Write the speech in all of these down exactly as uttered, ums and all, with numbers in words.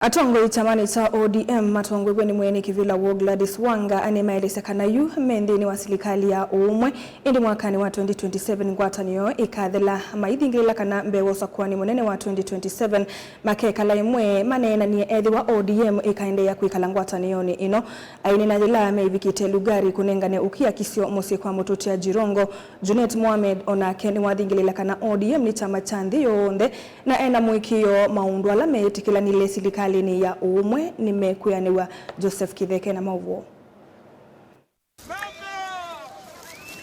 Atongoi kyamanĩ kya O D M matongoew'e nĩ mwene kĩvĩla woo Gladys Wanga nĩmaelesya kana yu me nthĩnĩ wa silikalĩ ya ũũmwe, ĩndĩ mwakanĩ wa twenty twenty-seven ngwatanĩo ĩkathela, maithingĩlĩla kana mbee wa ũsakũanĩ mũnene wa twenty twenty-seven makekala ĩmwe maneenanie ethĩwa O D M ĩkaendeea kwĩkala ngwatanĩonĩ ĩno. Aineena yĩla meĩvikĩte Lugari kũnengane ũkiakisyo mũsyĩ kwa mũtũtia Jirongo, Junet Mohamed o nake nĩwathingĩlĩla kana O D M nĩ kyama kya nthĩ yonthe na ena mũĩkĩĩo maũndũ ala meetĩkĩlanile silikalĩnĩ ya ũũmwe nĩmekwĩanĩw'a. Joseph Kĩtheke na maũvoo.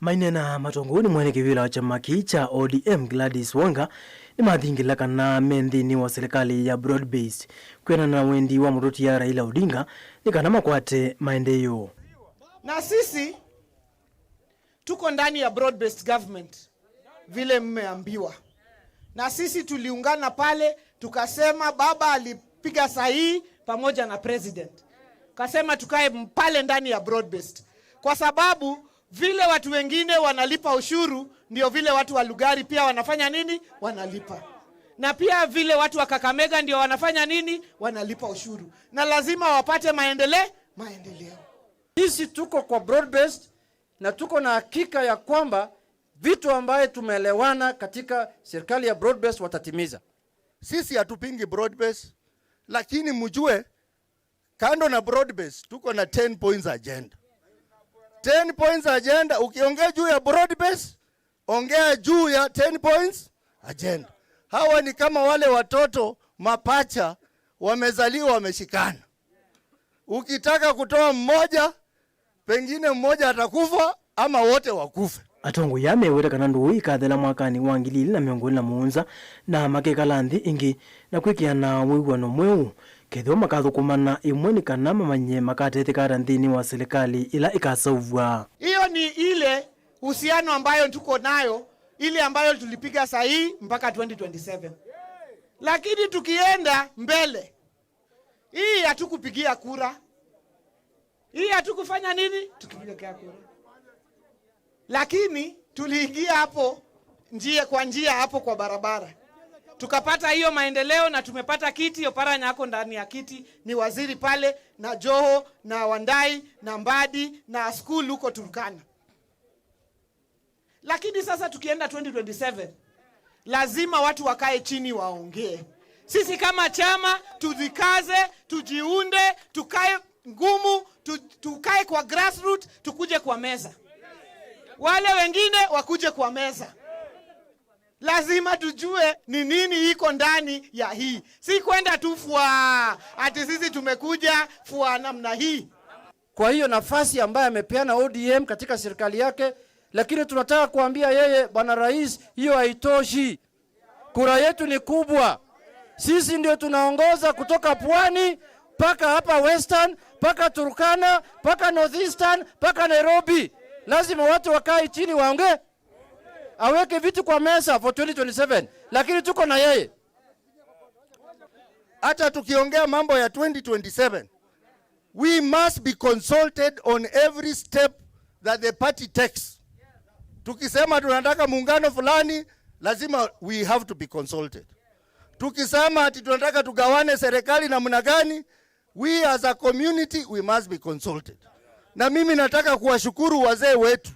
Maineena matongoew'e nĩ mwene kĩvĩla wa kyama kĩĩ kya O D M Gladys Wanga nĩmathingĩlĩla kana me nthĩnĩ wa silikalĩ ya broad based kwĩanana na wendi wa mũtũtia Raila Odinga nĩ kana makwate maendeeo. Na sisi tuko ndani ya broad based government vile mmeambiwa, na sisi tuliungana pale, tukasema, baba alipiga sahihi pamoja na president, kasema tukae pale ndani ya broad based, kwa sababu vile watu wengine wanalipa ushuru ndio vile watu wa Lugari pia wanafanya nini? Wanalipa. Na pia vile watu wa Kakamega ndio wanafanya nini? Wanalipa ushuru, na lazima wapate maendele maendeleo. Sisi tuko kwa broad based na tuko na hakika ya kwamba vitu ambaye tumeelewana katika serikali ya broad based watatimiza. Sisi hatupingi broad based, lakini mjue, kando na broad based, tuko na ten points agenda. Ten points agenda, ukiongea juu ya broad based, ongea juu ya ten points agenda. Hawa ni kama wale watoto mapacha wamezaliwa wameshikana. Ukitaka kutoa mmoja, pengine mmoja atakufa ama wote wakufe. Atongoi aa meweta kana ndũũ ikathela mwakanĩ wa ngili ili na mĩongo ĩlĩ na mũonza na makekala nthĩ ĩngĩ na kwĩkĩana wĩw'ano mweũ kethĩwa makathũkũmana ĩmwe nĩ kana mamanye makatetheka ata nthĩnĩ wa silikalĩ ĩla ĩkaseũvw'a. Hiyo ni ile uhusiano ambayo tuko nayo, ile ambayo tulipiga sahihi mpaka twenty twenty-seven. Lakini tukienda mbele, hii hatukupigia kura. Hii hatukufanya nini? Tukipiga kura. Lakini tuliingia hapo njia kwa njia hapo kwa barabara. Tukapata hiyo maendeleo na tumepata kiti, Oparanya ako ndani ya kiti, ni waziri pale, na Joho, na Wandai, na Mbadi, na Askul huko Turkana. Lakini sasa tukienda twenty twenty-seven, lazima watu wakae chini waongee. Sisi kama chama tujikaze, tujiunde, tukae ngumu, tu-, tukae kwa grassroot, tukuje kwa meza. Wale wengine wakuje kwa meza. Lazima tujue ni nini iko ndani ya hii. Si kwenda tu fua, ati sisi tumekuja fua namna hii. Kwa hiyo nafasi ambayo amepeana O D M katika serikali yake, lakini tunataka kuambia yeye, Bwana Rais, hiyo haitoshi. Kura yetu ni kubwa. Sisi ndio tunaongoza kutoka Pwani mpaka hapa Western, mpaka Turkana, mpaka Northeastern, mpaka Nairobi. Lazima watu wakae chini waongee. Aweke vitu kwa meza for twenty twenty-seven. Lakini tuko na yeye. Hata tukiongea mambo ya twenty twenty-seven, we must be consulted on every step that the party takes. Tukisema tunataka muungano fulani, lazima we have to be consulted. Tukisema ati tunataka tugawane serikali namna gani, we as a community, we must be consulted. Na mimi nataka kuwashukuru wazee wetu.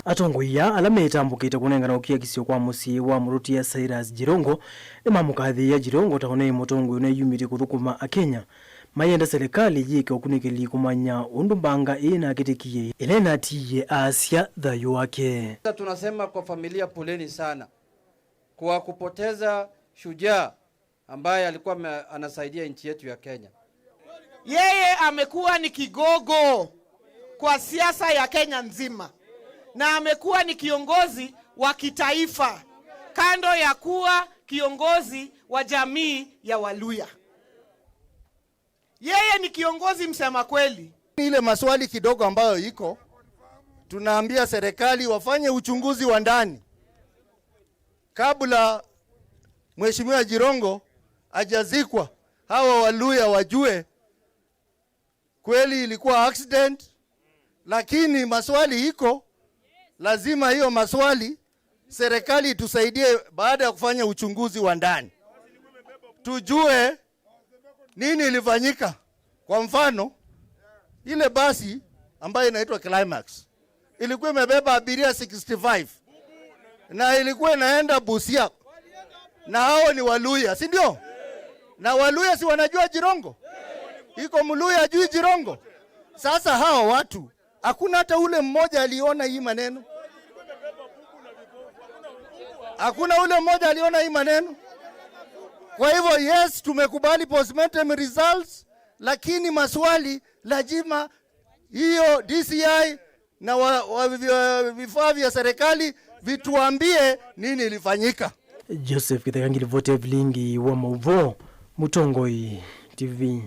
Atongoi aa ala metambũkĩte kũnengana ũkiakisyo kwa mũsyĩ wa mũtũtia Cyrus Jirongo nĩmamũkathĩĩa Jirongo ta ũneĩ mũtongoi ũneeyumĩtye kũthũkũma Akenya, mayenda silikalĩ yĩke ũkunĩkĩli kũmanya ũndũ mbanga ĩĩ nakĩtĩkie ĩla ĩnatiie aasya thayũ wake. Sasa tunasema kwa familia, poleni sana kwa kupoteza shujaa ambaye alikuwa ame-, anasaidia nchi yetu ya Kenya. Yeye amekuwa ni kigogo kwa siasa ya Kenya nzima, na amekuwa ni kiongozi wa kitaifa, kando ya kuwa kiongozi wa jamii ya Waluya. Yeye ni kiongozi msema kweli. Ile maswali kidogo ambayo iko, tunaambia serikali wafanye uchunguzi wa ndani kabla Mheshimiwa Jirongo hajazikwa, hawa Waluya wajue kweli ilikuwa accident, lakini maswali iko, lazima hiyo maswali serikali itusaidie baada ya kufanya uchunguzi wa ndani. Tujue Nini ilifanyika? Kwa mfano, ile basi ambayo inaitwa Climax ilikuwa imebeba abiria sixty-five na ilikuwa inaenda Busia, na hao ni Waluya, si ndio? Na Waluya si wanajua Jirongo? Iko Mluya ajui Jirongo? Sasa hao watu, hakuna hata ule mmoja aliona hii maneno. Hakuna ule mmoja aliona hii maneno. Kwa hivyo, yes, tumekubali postmortem results, lakini maswali lazima hiyo D C I na wa, wa, vya, vifaa vya serikali vituambie nini ilifanyika. Joseph Kitheka, ngilivoti ya vilingi wa mauvoo, Mũtongoi T V.